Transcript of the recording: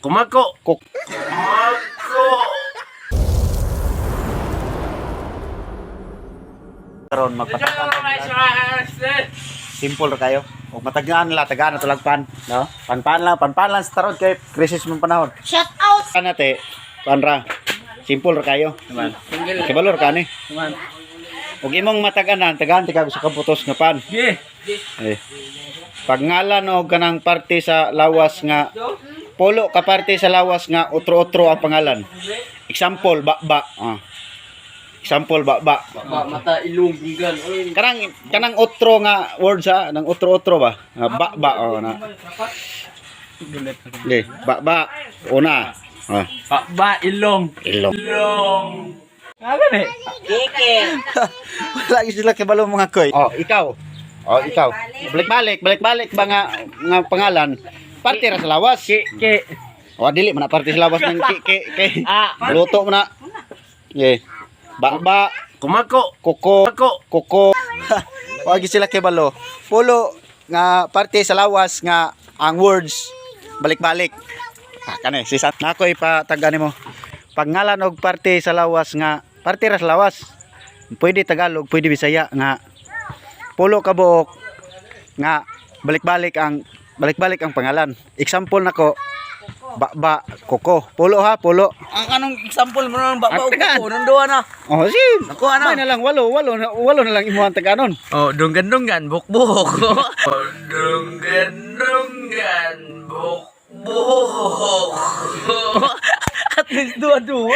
Kumako. Kuk. Kumako. Karon magpatagan. Simple ra kayo. Og matagaan la, tagaan na tulag pan, no? Panpan lang, panpan lang sa tarod kay crisis man panahon. Shout out! Kan ate, kuan ra. Simple ra kayo. Kibalo ra kani. Og imong mataganan, tagaan ti kag sa kabutos nga pan. Eh. Pagngalan og kanang parte sa lawas nga polo ka parte sa lawas nga otro-otro ang pangalan. Example, ba-ba. Ah. Example, ba-ba. Ba, mata, ilong, dunggan. Oy. Kanang kanang otro nga words ha, nang otro-otro ba? Nga ba ba oh na. Okay, ba ba una. Ah, Ba, ba, ilong. ilong. Ilong. Nga gani? Wala gyud sila kibalo mga koy. Oh, ikaw. Oh, ikaw. Balik-balik, balik-balik ba nga nga pangalan? Parte ra sa lawas. Ki, ki. Oh, dili man na parte sa lawas ng ki ki ki. Ah. Luto mo na. Okay. Ba ba Kumako. kuko Kumako. kuko. Wag gyud sila kibalo. Pulo nga parte sa lawas nga ang words balik-balik. Ah, kani si San. Nako ipataga nimo. Pangalan og parte sa lawas nga parte ra sa lawas. Pwede Tagalog, pwede Bisaya nga pulo ka buok nga balik-balik ang pangalan. Example nako ba ba koko. Pulo ha, pulo. Ang anong example mo nang ba ba Ah, tagaan. ko nang duwa na. Oh, si. Ako, ano? May na lang walo, walo, na- walo na lang imuhang taganon. Oh, dunggan-dunggan, bukbuhok. Oh, dunggan-dunggan, bukbuhok. At least duwa-duwa.